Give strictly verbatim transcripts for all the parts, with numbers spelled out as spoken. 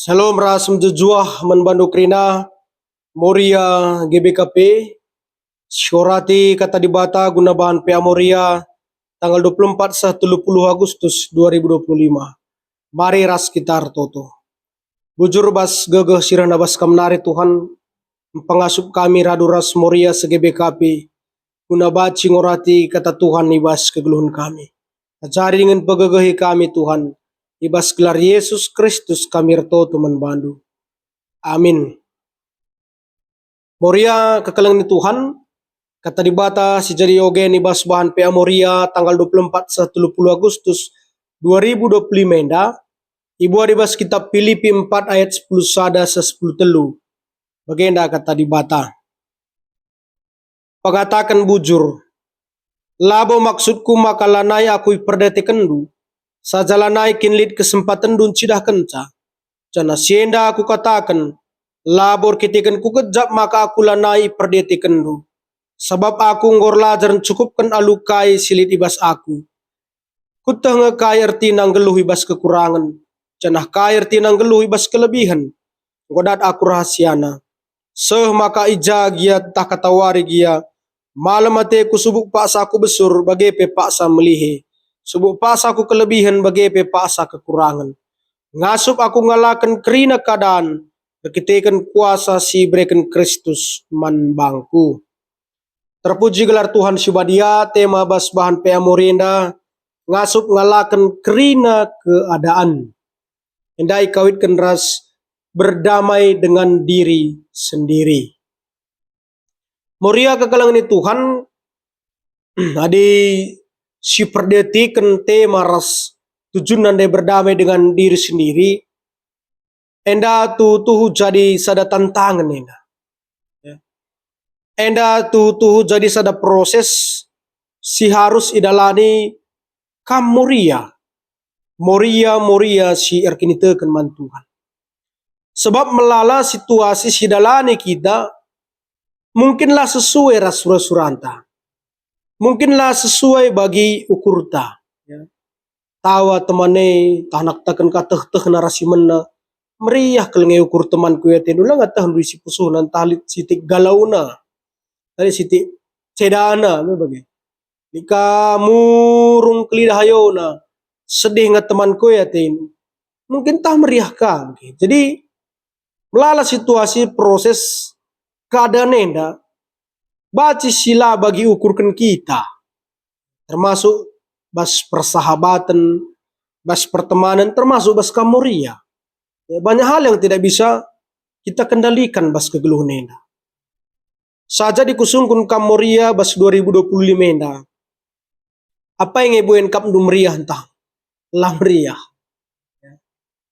Shalom ras mejuah-juah man bandu kerina, Moria G B K P, siorati Kata Dibata guna bahan P A Moria, tanggal dua puluh empat seh telu puluh Agustus dua ribu dua puluh lima. Mari ras kita ertoto. Bujur bas gegeh si rehna bas Kam nari, Tuhan, mpengasup kami radu ras Moria se-G B K P, guna banci ngorati Kata Tuhan i bas kegeluhen kami. Ajari dingen pegegehi kami, Tuhan, i bas gelar Yesus Kristus kami ertoto man bandu. Amin. Moria kekelengen Tuhan, Kata Dibata si jadi ogen i bas bahan P A Moria tanggal dua puluh empat seh telu puluh Agustus dua ribu dua puluh lima enda, ibuat i bas kitab Pilipi empat ayat sepuluh sada seh sepuluh telu. Bagenda Kata Dibata. Pengataken bujur. Labo maksudku maka lanai aku iperdiatekenndu, saja lanai kin lit kesempatenndu ncidahkenca. Janah si enda aku kataken, labo erkiteken kukejap maka aku lanai iperdiatekenndu, sabap aku enggo erlajar ncukupken alu kai si lit i bas aku. Kueteh nge kai ertina nggeluh i bas kekurangen, janah kai ertina nggeluh i bas kelebihen. Enggo dat aku rahasiana. Seh maka i ja gia ntah katawari gia, malem ateku subuk paksa aku besur bage pe paksa melihe, subuk paksa aku kelebihen bage pe paksa kekurangen. Ngasup aku ngalaken kerina keadan erkiteken kuasa si ibereken Kristus man bangku. Terpuji gelar Tuhan si Badia, tema bas bahan P A Moria enda, ngasup ngalaken kerina keadaan. Enda ikawitken ras berdamai dengan diri sendiri. Moria kekelengen Tuhan, adi siperdiateken tema ras tujunna ndai berdamai dengan diri sendiri, enda tuhu-tuhu jadi sada tantangen enda. Ya. Enda tuhu-tuhu jadi sada proses si harus idalani kam Moria. Moria, Moria si erkiniteken man Tuhan. Sebab melala situasi si idalani kita mungkin la sesuai ras sura-suranta. Mungkin la sesuai bagi ukurta. Ya. Tawa teman e, tah naktaken ka teh-tehna ras si mena, meriah kal nge ukur temanku i atendu, langa tehndu isi pusuhna, ntah lit sitik galauna, ntah lit sitik cedana, me bage. Lit ka murung kelidah ayona, sedih nge temanku i atendu. Mungkin tah meriah ka. Jadi, melala situasi proses keadaan enda, banci si la bagi ukurken kita, termasuk bas persahabaten, bas pertemanan, termasuk bas kam Moria. Ya, banyak hal yang tidak bisa kita kendalikan bas kegeluhen enda. Saja dikusungkun kam Moria bas dua ribu dua puluh lima enda. Apai nge buen kapndu meriah ntah la meriah? Ya.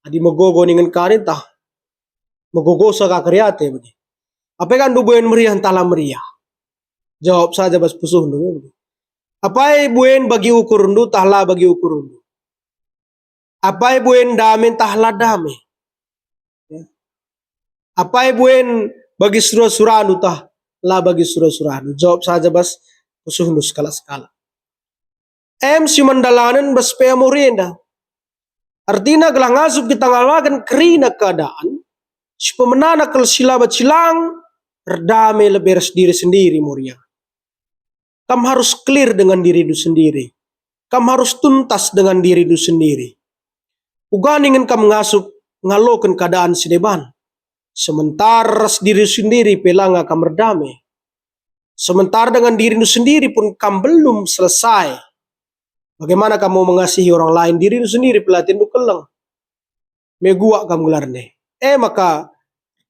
Adi megogo ningen kari ntah megogosa ka kari ate bage. Apai kapndu buen meriah ntah la meriah? Jawab saja bas pusuhndu, ya, bage. Apai buen bagi ukurndu ntah la bagi ukurndu? Apai buen dame ntah la dame? Ya. Apai buen bagi sura-surandu ntah la bagi sura-surandu? Jawab saja bas pusuhndu sekalak-sekalak. Em si man dalanen bas P A Moria enda. Artina gelah ngasup kita ngalaken kerina keadaan, si pemenana kal si la banci lang erdame lebe ras diri sendiri, Moria. Kam harus clear dengan dirindu sendiri. Kam harus tuntas dengan dirindu sendiri. Uga ningen kam ngasup ngaloken keadaan si deban, sementara ras diri sendiri pe langa kam erdame. Sementara dengan dirindu sendiri pun kam belum selesai. Bagaimana kam mau mengasihi orang lain, dirindu sendiri pe la atendu keleng? Meguak kam gelarndu. E maka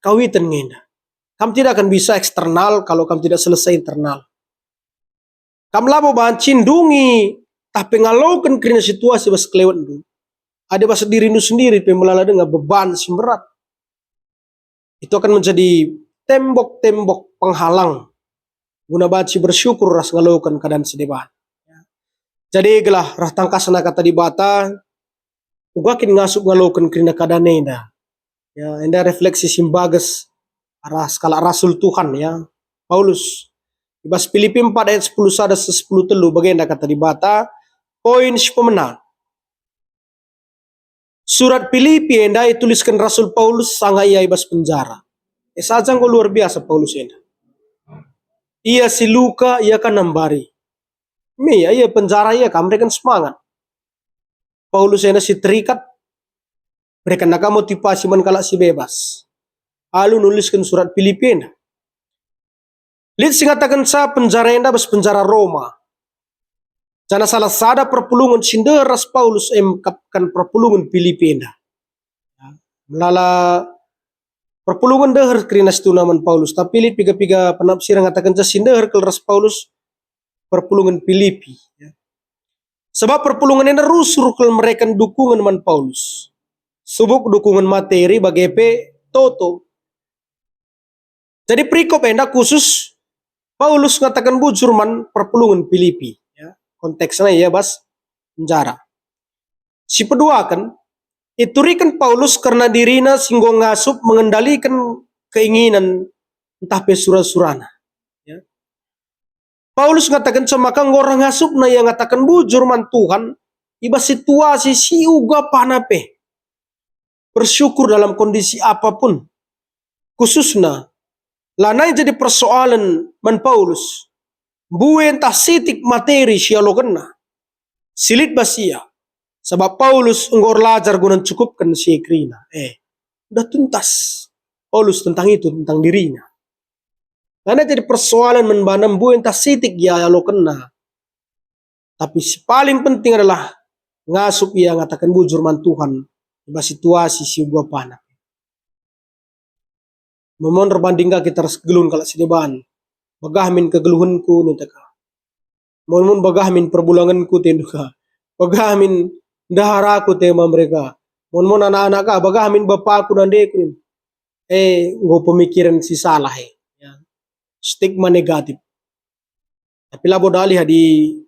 kawiten nge enda. Kam tidak akan bisa eksternal kalau kam tidak selesai internal. Kam labo banci ndungi tah pe ngaloken kerina situasi bas kelewetndu, adi bas dirindu sendiri pe melala denga beban si mberat. Itu akan menjadi tembok-tembok penghalang guna banci bersyukur ras ngaloken keadaan si deban. Jadi gelah reh tangkasna Kata Dibata, uga kin ngasup ngaloken kerina keadaan enda? Ya, enda refleksi si mbages arah sekalak rasul Tuhan, ya, Paulus. I bas Pilipi empat ayat sepuluh sada seh sepuluh telu bagenda Kata Dibata, poin si pemena. Surat Pilipi enda itulisken Rasul Paulus sanga ia i bas penjara. E saja enggo luar biasa Paulus enda. Ia si luka, ia ka nambari. Mia ia penjara, ia ka mereken semangat. Paulus enda si terikat, mereken ka motivasi man kalak si bebas. Alu nulisken surat Pilipi enda. Lit si ngatakenca penjara enda bas penjara Roma. Janah salah sada perpulungen si ndeher ras Paulus emkap kan perpulungen Pilipi enda. Melala perpulungen ndeher kerina situhuna man Paulus, tapi lit piga-piga penafsiran ngatakenca si ndeher kal ras Paulus perpulungen Pilipi. Sabap perpulungen enda rusur kal mereken dukungen man Paulus. Subuk dukungen materi bage pe toto. Jadi perikop enda khusus Paulus ngataken bujur man perpulungen Pilipi, ya. Konteksna ia bas penjara. Si peduaken, ituriken Paulus kerna dirina si enggo ngasup mengendaliken keinginan ntah pe sura-surana. Ya. Paulus ngatakenca maka enggo arah ngasupna ia ngataken bujur man Tuhan i bas situasi si uga pana pe. Bersyukur dalam kondisi apapun. Khususna, lanai jadi persoalen man Paulus mbue ntah sitik materi si ialokenna, si lit bas ia, sabap Paulus enggo erlajar guna ncukupken si kerina. Eh, udah tuntas Paulus tentang itu, tentang dirinya. Lanai jadi persoalen man bana mbue ntah sitik ia ialokenna. Tapi si paling penting adalah ngasup ia ngataken bujur man Tuhan i bas situasi si uga pana. Mon-mon erbanding ka kita ras kegeluhen kalak si deban. Bagah min kegeluhenku, nina ka. Mon-mon bagah min perbulangenku, tendu ka. Bagah min ndeharaku, tema mereka. Mon-mon anak-anak ka, bagah min bapaku, nandeku, nina. Eh, enggo pemikiran si salah, eh. Ya. Stigma negatif. Tapi labo dalih adi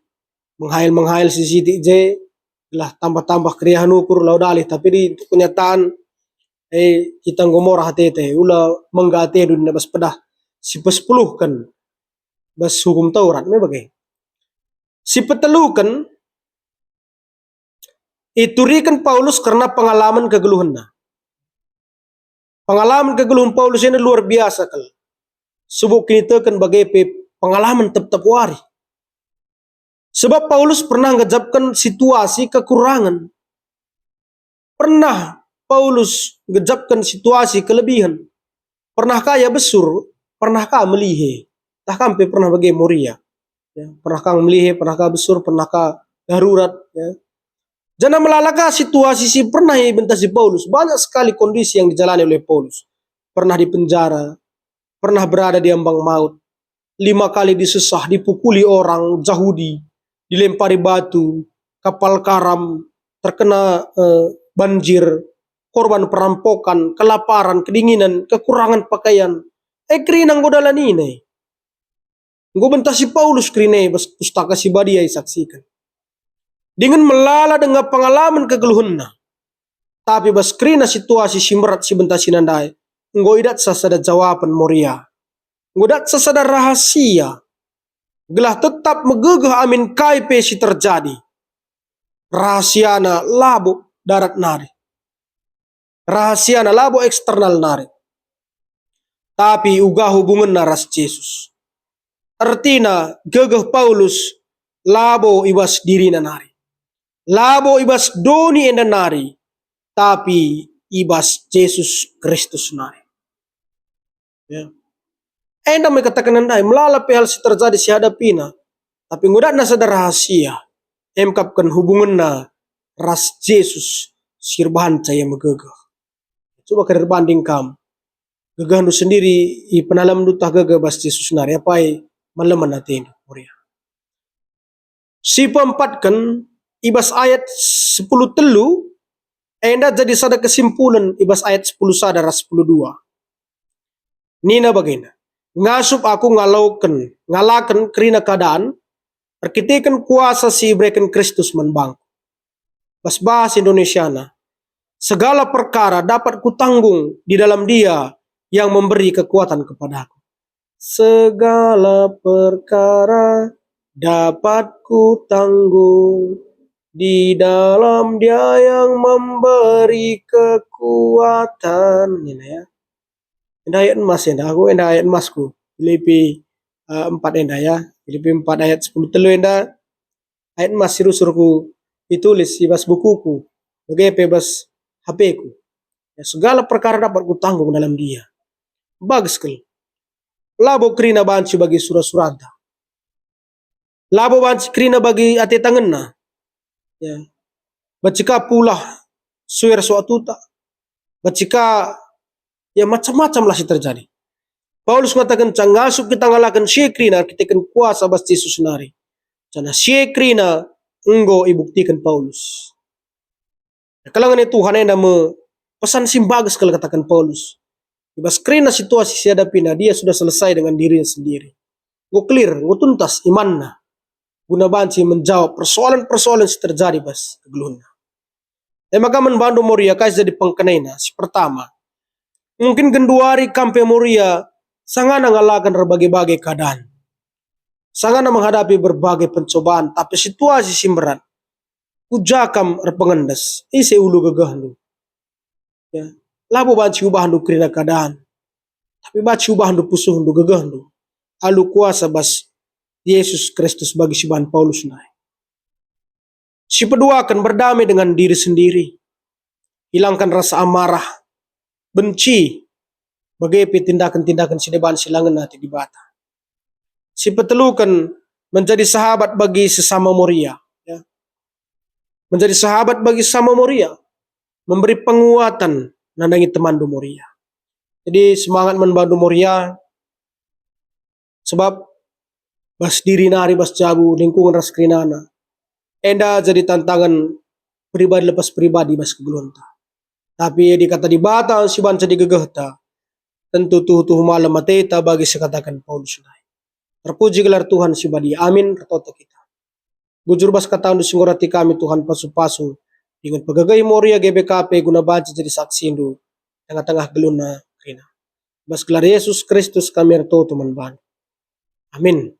menghail-menghail si sitik je, gelah tambah-tambah keriahen ukur, labo dalih. Tapi di kenyataan, eh, kita enggo morah ateta, ula mengga atendu nina bas pedah si pesepuluhken bas Hukum Taurat, me bage. Si peteluken, ituriken Paulus kerna pengalaman kegeluhenna. Pengalaman kegeluhen Paulus enda luar biasa kal. Subuk kiniteken bage pe pengalaman tep-tep wari. Sebab Paulus pernah ngejapken situasi kekurangen. Pernah Paulus ngejapken situasi kelebihen. Pernah ka ia besur, pernah ka melihe. Tah kam pe pernah bage Moria. Ya, pernah ka melihe, pernah ka besur, pernah ka darurat, ya. Janah melala ka situasi si pernah ibentasi Paulus. Banyak sekali kondisi yang dijalani oleh Paulus. Pernah di penjara, pernah berada di ambang maut, lima kali disesah, dipukuli orang Jahudi, dilempari batu, kapal karam, terkena, eh, banjir, korban perampokan, kelaparan, kedinginan, kekurangan pakaian. Eh, kerina enggo dalanina. Enggo bentasi Paulus kerina bas Pustaka Si Badia isaksiken. Dingen melala denga pengalaman kegeluhenna. Tapi bas kerina situasi si merat si bentasina ndai, enggo idatsa sada jawapen Moria. Enggo idatsa sada rahasia. Gelah tetap megegeh amin kai pe si terjadi. Rahasiana labo darat nari. Rahasiana labo eksternal nari. Tapi uga hubungenna ras Jesus. Ertina gegeh Paulus labo i bas dirina nari. Labo i bas doni enda nari, tapi i bas Jesus Kristus nari. Ya. Enda me katakenna ndai, melala pe hal si terjadi si hadapina, tapi enggo idatna sada rahasia, emkapken hubungenna ras Jesus si erbahanca ia megegeh. Coba kari erbanding kam. Gegehndu sendiri ipenalemndu tah gegeh bas Jesus nari, apai malemen atendu, Moria. Si peempatken, i bas ayat sepuluh telu, enda jadi sada kesimpulen i bas ayat sepuluh sada ras sepuluh dua. Nina bagenda, "Ngasup aku ngaloken, ngalaken kerina keadaan, erkiteken kuasa si ibereken Kristus man bangku." Bas bahasa Indonesiana, "Segala perkara dapat kutanggung di dalam Dia yang memberi kekuatan kepadaku." Segala perkara dapat kutanggung. di dalam Dia yang memberi kekuatan. Nina, ya. Enda ayat emas enda, aku enda ayat emasku. Filipi, eh, empat enda, ya. Filipi empat ayat sepuluh telu enda, ayat emas si rusur ku itulis i bas bukuku, bage pe bas H P-ku. Ya, segala perkara dapat kutanggung dalam Dia. Bages kal. Labo kerina banci bagi sura-suranta. Labo banci kerina bagi ate tangenna. Ya. Banci ka pulah sue ras waktuta. Banci ka, ya, macam-macam lah si terjadi. Paulus ngataken, "Ngasup kita ngalaken si e kerina erkiteken kuasa bas Jesus nari." Janah si e kerina enggo ibuktiken Paulus. Kelengen Tuhan enda me pesan si mbages kal kataken Paulus. I bas kerina situasi si iadapina, dia sudah selesai dengan dirinya sendiri. Enggo clear, enggo tuntas imanna guna banci menjawab persoalan-persoalan si terjadi bas kegeluhenna. E maka man bandu Moria, kai si jadi pengkenaina? Si pertama, mungkin genduari kam pe Moria sangana ngalaken erbage-bage keadaan. Sangana menghadapi berbagai pencobaan, tapi situasi si mberat. Ku ja kam erpengendes, ise ulu gegehndu? Ya, labo banci ubahndu kerina keadaan, tapi banci ubahndu pusuhndu, gegehndu, alu kuasa bas Jesus Kristus bagi si ibahan Paulus ndai. Si peduaken, berdamai dengan diri sendiri. Hilangkan rasa amarah, benci, bage pe tindaken-tindaken si deban si la ngena ate Dibata. Si peteluken, menjadi sahabat bagi sesama Moria, ya. Menjadi sahabat bagi sesama Moria, memberi penguatan nandangi temanndu Moria. Jadi semangat man bandu Moria, sebab bas diri nari, bas jabu, lingkungan ras kerinana. Enda jadi tantangen pribadi lepas pribadi bas kegeluhenta. Tapi adi kata Dibata si banci jadi gegehta, tentu tuhu-tuhu malem ateta bagi si kataken Paulus ndai. Terpuji gelar Tuhan si badia. Amin. Ertoto kita. Bujur bas katandu si ngurati kami, Tuhan, pasu-pasu dingen pegegehi Moria G B K P guna banci jadi saksindu tengah-tengah geluhna kerina. Bas gelar Yesus Kristus kami ertoto man bandu. Amin.